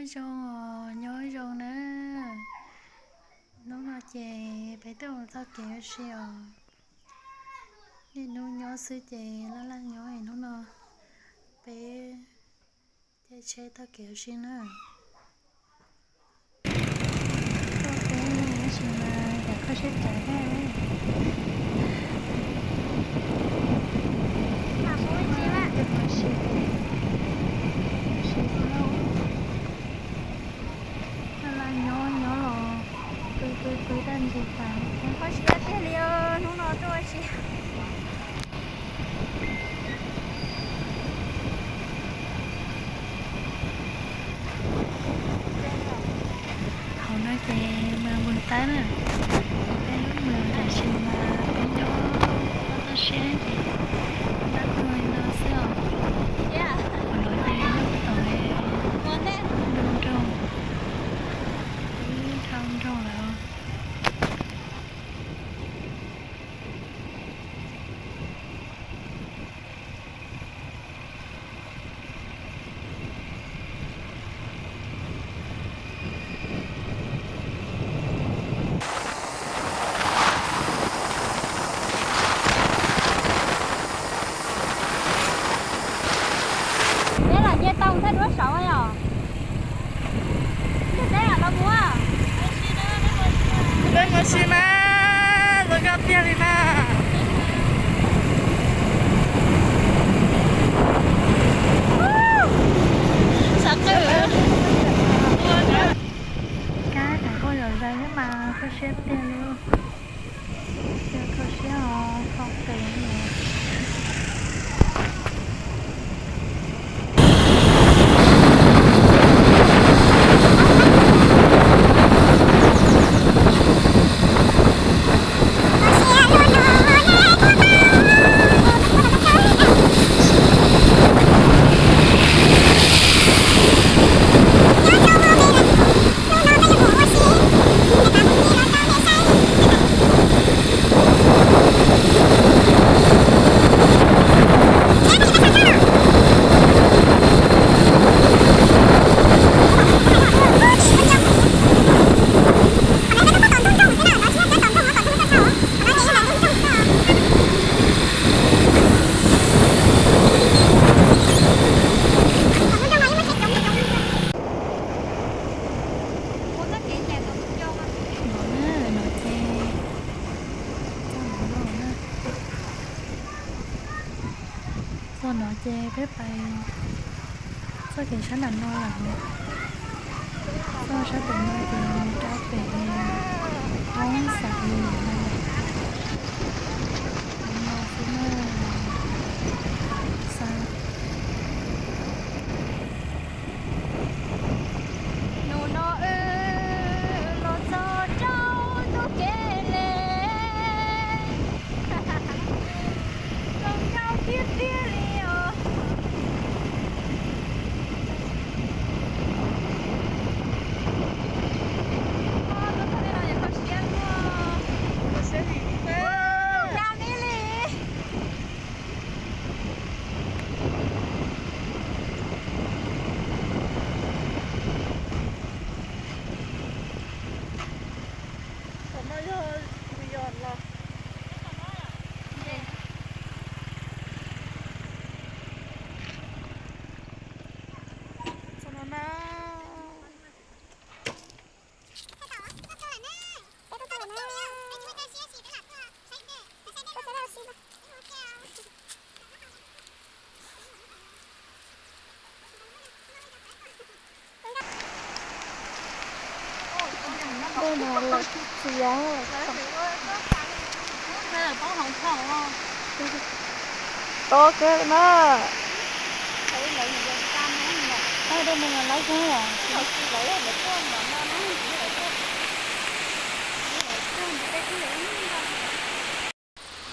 Zoo os, nyob zoo na. Hnub no ces peb tuaj mus txoj kev ua si os. Niaj hnub nyob xwb ces laj laj nyob, hnub no peb caij tsheb txoj kev ua si na. Tuaj peb tab sis mas cas kho siab cas thiab. Ua si, ua si xwb lauj. Laj laj nyob nyob los pw pw pw tag nrho tas. Kho siab tiag li os, hnub no tuaj ua si. Thaum no ces mas npus tab na, peb lub mws tam sim mas peb nyob toj siab ces tab tuag li no xwb os. Thaum no ces nyob tom nroog nroog, ib dhau nroog lawm. Peb lam nce tau thaj duab saud yom? Nce teb los mus. Peb mus si mas zoo nkauj tiag li na. Xav qw. Kab tas kuj zom zaws thiab mas kho siab tiag li. Kho siab os, kho pes li. Ua txoj kev ncaim tau cov no ces txog no na. Txog no ces peb pais txoj kev sab nram no lawm. Txoj sab pem no ces rau pem poob xav li no. No xwb na. Xa. Hnub no wb los txog rau ntug kev le. Zoo nkauj tiag tiag li os. Tuaj txog li no yuav kho siab luaj. Kho siab li. Zoo nkauj li li. Qhov no yog yog los. Qhov no na. Ua no lawm txiv. Tau kawg na. Tau mus laib kawg os.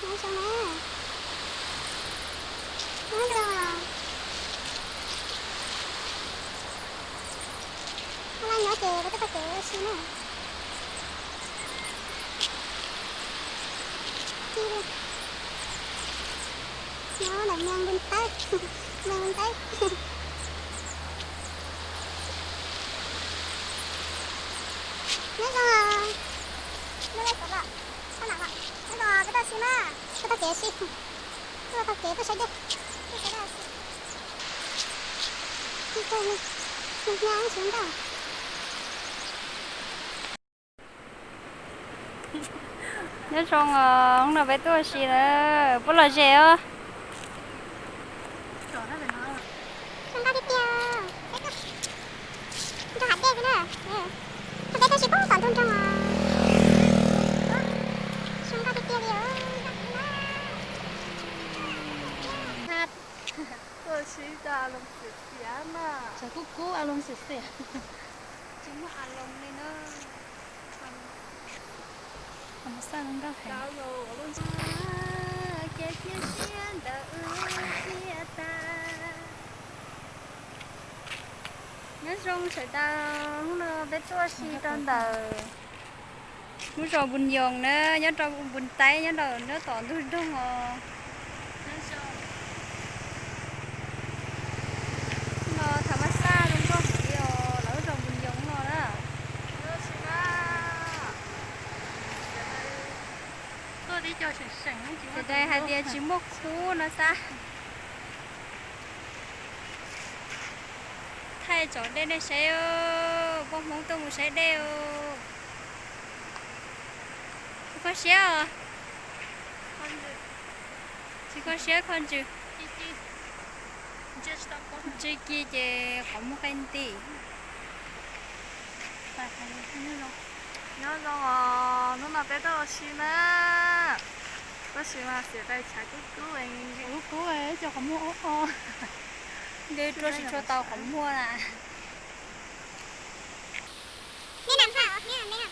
Nyob zoo na. Nyob zoo. Hnub no nyob ces kuv tuaj txoj kev ua si na. Ci li. Nyob ntawm Moos Npus Tawb. Moos Npus Tawb. Nyob zoo, nyob zoo peb tuaj si na, tuaj taug kev si, tuaj taug kev tuaj saib dej, tuaj saib dej si. Nyob zoo, hnub no peb tuaj si na, puab lom zem os. Zoo nkauj tiag tiag. Nrog hav dej xwb na. Peb tuaj si poob tom ntug nroog os. Zoo nkauj tiag tiag li os. Tuaj si tau a loo xiam xiam na. Tshav kub kub a loo xiam xiam. Tsis muaj a loo li na. Thas mas xaj zoo nkauj heev. Kev cia siab ntawm wb cia tas. Nyob zoo sawv daws, hnub no peb tuaj si rau ntawm lub zos Npus Yoos na, nyob rau Npus Taib, nyob rau nyob tom ntug nroog os. No thas mas xaj zoo nkauj heev li os, lawv lub zos Npus Yoos no na. Tes dai hais tias tsis muaj khub no xwb. Thaij tsom dej nej saib, poj Hmoob tuaj mus saib dej. Kho siab os. Tsis kho siab kho ntsws. Ntsws ci ces qhov muag qe nti. Nyob zoo os, hnub no peb tuaj ua si na. Tuaj si mas xiam dai tshav kub kub, kub kub cov qhov muag ob o. Nws rua tsis tshua tau qhov muag na. Neb nam haj, neb nam, neb nam.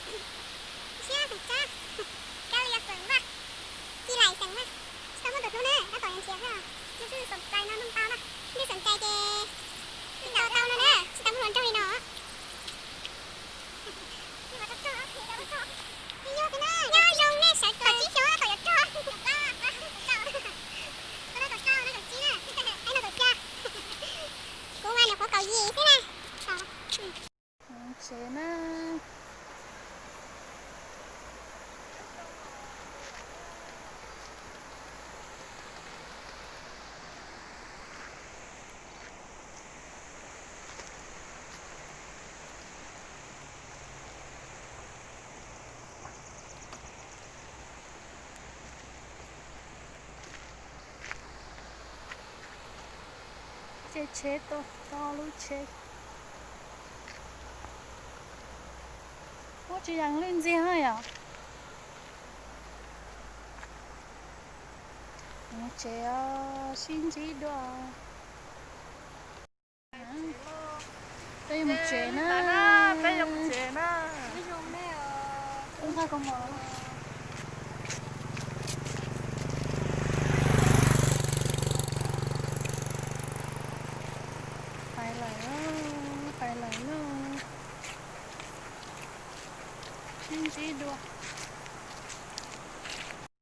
Siab xeem tsab, kab li yog xeem vaj, ci laim xeem vaj. Tsis tau muaj tus hlub na, tab tom yuav nrhiav xwb os. Nws twb xom txais no nug tau na, nws xom txais ces tsis tau tau no na, tsis tau muaj hluas nraug li no. Nyob zoo nej sawv daws, tom tsib xyoo tab tom yuav rog. Kuv mas nyuam qhuav kaum yim xwb na. Tsev na. Ces tsheb tau, tau lub tsheb. Ua tsis yees lwj ntxiag na yom. Mus tsev os, sib ntsib dua. Peb yuav mus tsev na, peb yuav mus tsev na. Pais lawm, pais lawm lauj. Sib ntsib dua.